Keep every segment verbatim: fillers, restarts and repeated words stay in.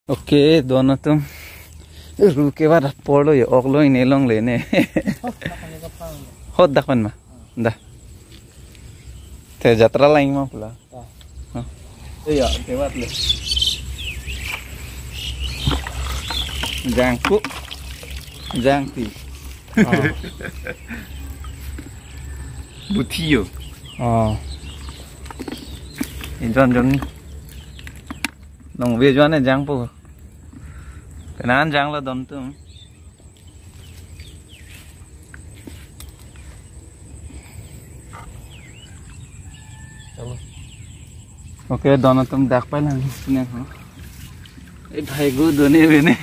Okay, don atum. Ru kevat apor lo yo, ok lo, ine longle ne. Hot dak pen ma. Da. Te jatra lang ma pula. Iya, kevat le. Jangku. Jangti. Oh. Buthi yo. Oh. Injon jon. Nong ve jon ne jangpo. Kenan janglo don atum. Okay, don atum dak pai lang sini ho. Eh, bhai go done bene.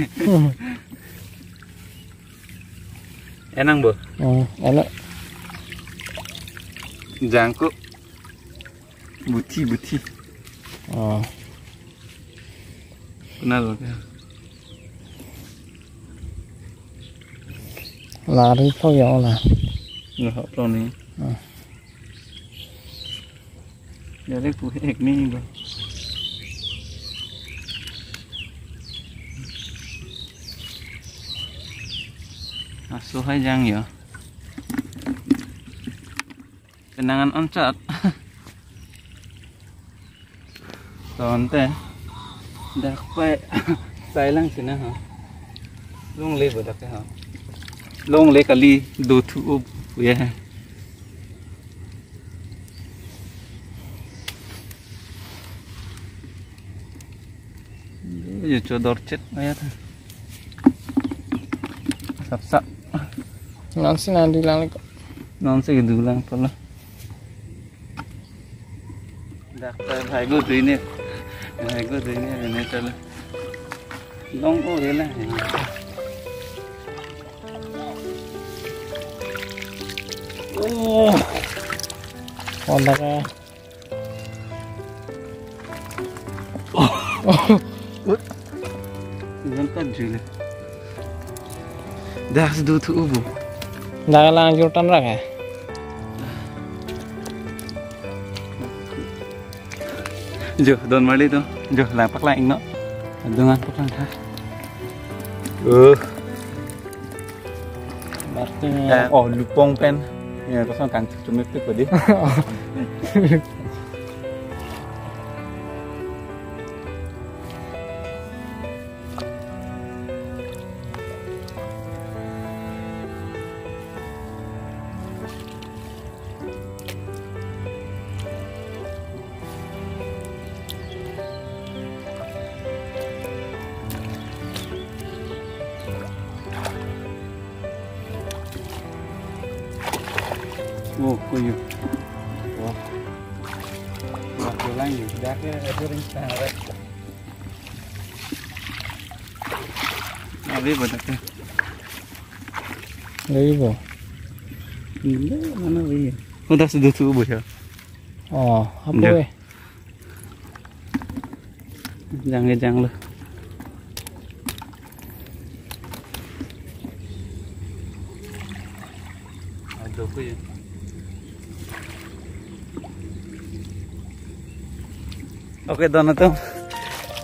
Enang bo. Hmm, enak. Jangku. Buthi, buthi. Oh. Kenal lo ya. Lari po ya ola. Nggak apa ni. Hmm. Jadi pu ek ni ba. Aso hai jang ya. Kenangan onsat. Tonte. Dak pai. Sai lang sini ha. Longle bo dak ha. Longle kali do thu up ya. Yo chodor chet aya tha. Sap sap. Non si nang dulang lek. Non si dulang pala. Dak ta bhai go dui ne. Bhai go dui ne ne ta la. Long o re la. Oh. Oh, dak. Iyan ta jule. Das du thu ubu. Dak lang jur tan rak hai. Jo, don mali tu. Jo, lang paklang ingno. Dungan paklang tha. Uh. Berarti, eh, oh, lupong pen. Ya, kosong kangchu chumip tu kodi. Oh, kuyu. Wah. Wah, kulang ya. Dah ke, ada ring sangat. Abi bo dak ke? Abi bo. Ini mana abi? Udah sudah tuh bu ya. Oh, apa ya? Jang ke jang lo. Aduh, kuyu. Okay, don atum.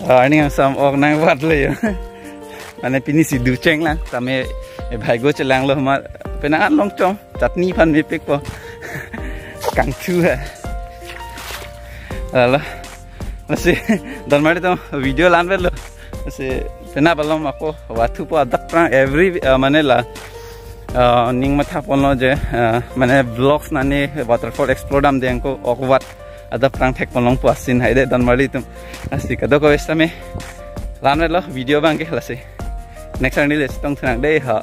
Ah, ini yang sam ok nang buat lo ya. Mane pini si ducheng lang, kami, eh, bhai go chelang lo ma, penang an long chom, chutney phan mepik po. Kangchu hai. Lalo. Masi, don mali atum video lanvet lo. Masi, penap alom ako, wathu po adap prang every, uh, mane la, uh, ning matha ponlo je, uh, mane vlogs nani waterfall explore damde ako awkward adap prang thek ponlong pu asin hai de don mali atum. Lasi kadokave sitame lanvet lo video abang ke lasi. Next arni le chetong thunang de ha.